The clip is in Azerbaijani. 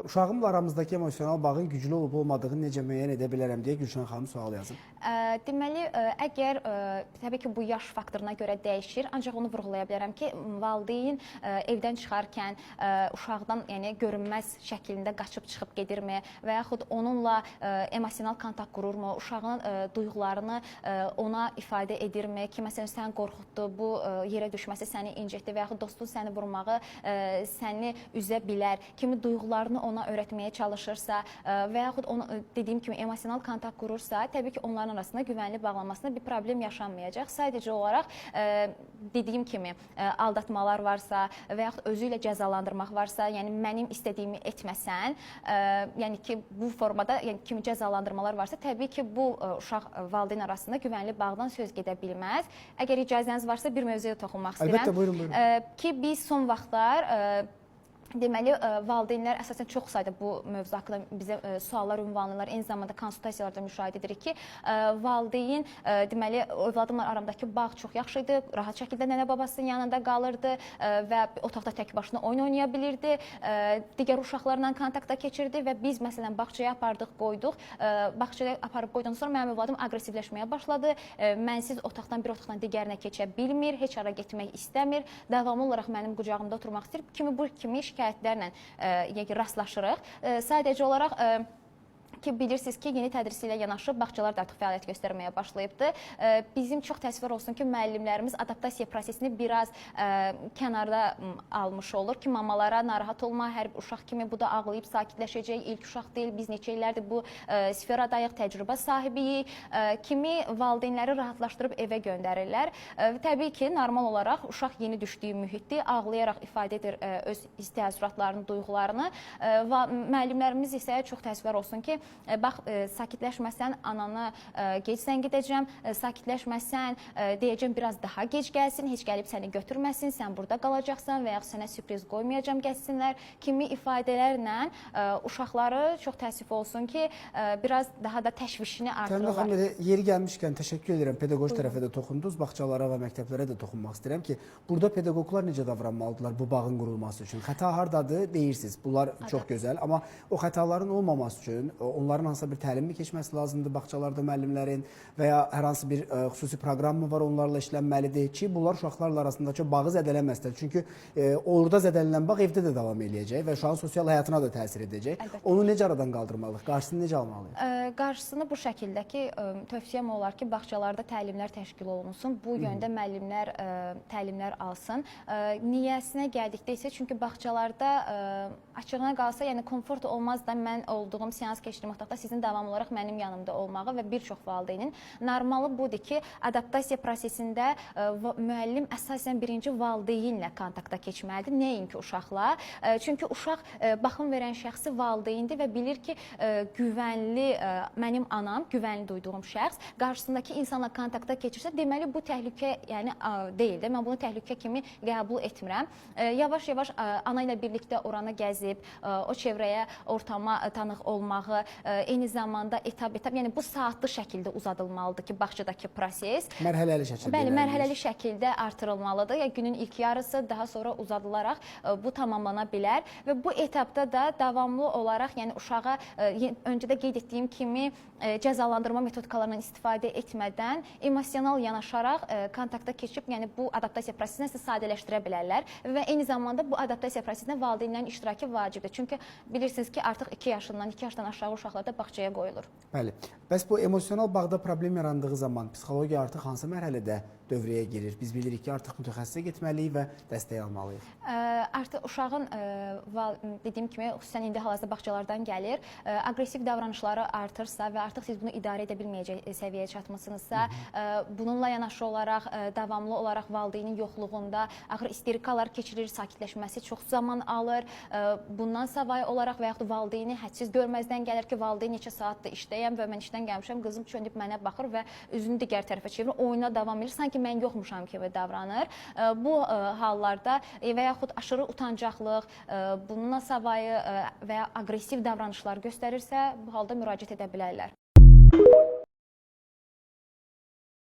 Uşağımla aramızdakı emosional bağın güclü olub olmadığını necə müəyyən edə bilərəm deyə Gülşən xanım sual yazıb. Deməli, əgər təbii ki, bu yaş faktoruna görə dəyişir, ancaq onu vurğulaya bilərəm ki, valideyn evdən çıxarkən uşaqdan, yəni görünməz şəklində qaçıb çıxıb gedirmi və yaxud onunla emosional kontakt qururmu, uşağın duyğularını ona ifadə edirmi ki, məsələn, səni qorxutdu, bu yerə düşməsi səni incitdi və yaxud dostun səni vurmağı səni üzə bilər kimi duyğularını ona öyrətməyə çalışırsa və yaxud onu dediyim kimi emosional kontakt qurursa, təbii ki, onların arasında güvənli bağlanmasında bir problem yaşanmayacaq. Sadəcə olaraq dediyim kimi aldatmalar varsa və yaxud özü ilə cəzalandırmaq varsa, yəni mənim istədiyimi etməsən, yəni ki, bu formada, yəni kimi cəzalandırmalar varsa, təbii ki, bu uşaq valideyn arasında güvənli bağdan söz gedə bilməz. Əgər icazəniz varsa bir mövzuya toxunmaq istəyirəm. Əlbəttə, buyurun, buyurun. Ki biz son vaxtlar deməli, valideynlər əsasən çox sayda bu mövzu haqqında bizə suallar ünvanlayırlar. Eyni zamanda konsultasiyalarda müşahidə edirik ki, valideyn deməli övladımla aramdakı bağ çox yaxşı idi, rahat şəkildə nənə-babasının yanında qalırdı və otaqda tək başına oyun oynaya bilirdi, digər uşaqlarla kontakta keçirdi və biz məsələn bağçaya apardıq, qoyduq. Bağçaya aparıb qoyduqdan sonra mənim övladım aqressivləşməyə başladı. Mənsiz otaqdan bir otaqdan digərinə keçə bilmir, heç hara getmək istəmir. Davamlı olaraq mənim qucağımda oturmaq istəyir. Kimi bu kimi şikayətlərlə yəni rastlaşırıq. Sadəcə olaraq ki, bilirsiniz ki, yeni tədris ilə yanaşı bağçalar da artıq fəaliyyət göstərməyə başlayıbdı. Bizim çox təəssüflər olsun ki, müəllimlərimiz adaptasiya prosesini biraz kənarda almış olur ki, mamalara narahat olma, hər bir uşaq kimi bu da ağlayıb sakitləşəcək, ilk uşaq deyil, biz neçə illərdir bu sferadayıq, təcrübə sahibiyik, kimi valideynləri rahatlaşdırıb evə göndərirlər. Təbii ki, normal olaraq uşaq yeni düşdüyü mühitdir, ağlayaraq ifadə edir öz təəssüratlarını, duyğularını. Müəllimlərimiz isə çox təəssüflər olsun ki, bax, sakitləşməsən ananı gec zəng edəcəm, sakitləşməsən deyəcəm biraz daha gec gəlsin, heç gəlib səni götürməsin, sən burada qalacaqsan və yaxud sənə sürpriz qoymayacam gəlsinlər kimi ifadələrlə uşaqları çox təəssüf olsun ki, biraz daha da təşvişini Təminə artırırlar. xanım, elə yeri gəlmişkən təşəkkür edirəm. Pedaqoji tərəfə də toxundunuz, bağçalara və məktəblərə də toxunmaq istəyirəm ki, burada pedaqoqlar necə davranmalıdırlar bu bağın qurulması üçün? Xəta hardadır deyirsiniz. Bunlar çox gözəl, amma o xətaların olmaması üçün onların hansısa bir təlim mi keçməsi lazımdır bağçalarda müəllimlərin və ya hər hansı bir xüsusi proqram mı var onlarla işlənməlidir ki, bunlar uşaqlarla arasındakı bağı zədələməsinlər. Çünki orada zədələnən bağ evdə də davam eləyəcək və uşağın sosial həyatına da təsir edəcək. Əlbəttə. Onu necə aradan qaldırmalıyıq? Qarşısını necə almalıyıq? Qarşısını bu şəkildə ki, tövsiyəm olar ki, bağçalarda təlimlər təşkil olunsun. Bu yöndə müəllimlər təlimlər alsın. Niyəsinə gəldikdə isə, çünki bağçalarda açığına qalsa, yəni komfort olmaz da mən olduğum seans keçirdiyim otaqda sizin davamlı olaraq mənim yanımda olmağı və bir çox valideynin. Normalı budur ki, adaptasiya prosesində müəllim əsasən birinci valideynlə kontakta keçməlidir, nəinki uşaqla. Çünki uşaq baxım verən şəxsi valideyndir və bilir ki, güvənli mənim anam, güvənli duyduğum şəxs qarşısındakı insanla kontakta keçirsə, deməli bu təhlükə, yəni deyil də, mən bunu təhlükə kimi qəbul etmirəm. Yavaş-yavaş ana ilə birlikdə oranı gəzib, o çevrəyə, ortama tanıq olmağı, eyni zamanda etap-etap, yəni bu saatlı şəkildə uzadılmalıdır ki, bağçadakı proses. Mərhələli şəkildə. Bəli, irəliləyir. Mərhələli şəkildə artırılmalıdır. Yəni günün ilk yarısı daha sonra uzadılaraq bu tamamlana bilər və bu etapda da davamlı olaraq, yəni uşağa öncə də qeyd etdiyim kimi cəzalandırma metodikalarından istifadə etmədən emosional yanaşaraq kontakta keçib, yəni bu adaptasiya prosesini sadələşdirə bilərlər və eyni zamanda bu adaptasiya prosesinə valideynlərin iştirakı vacibdir. Çünki bilirsiniz ki, artıq 2 yaşından, 2 yaşdan aşağı uşaqlar da bağçaya qoyulur. Bəli. Bəs bu emosional bağda problem yarandığı zaman psixologiya artıq hansı mərhələdə dövrəyə girir? Biz bilirik ki, artıq mütəxəssisə getməliyik və dəstək almalıyıq. Artıq uşağın dediyim kimi, xüsusən indi hal-hazırda bağçalardan gəlir, aqressiv davranışları artırsa və artıq siz bunu idarə edə bilməyəcək səviyyəyə çatmısınızsa, bununla yanaşı olaraq davamlı olaraq valideynin yoxluğunda ağır isterikalar keçirir, sakitləşməsi çox zaman alır. Bundan savayı olaraq və yaxud valideyni hədsiz görməzdən gəlir ki, valideyn neçə saatdır işdəyəm və mən işdən gəlmişəm, qızım çönüb mənə baxır və üzünü digər tərəfə çevirir, oyuna davam edir, sanki mən yoxmuşam kimi davranır. Bu hallarda və yaxud aşırı utancaqlıq, bununla savayı və ya aqressiv davranışlar göstərirsə, bu halda müraciət edə bilərlər.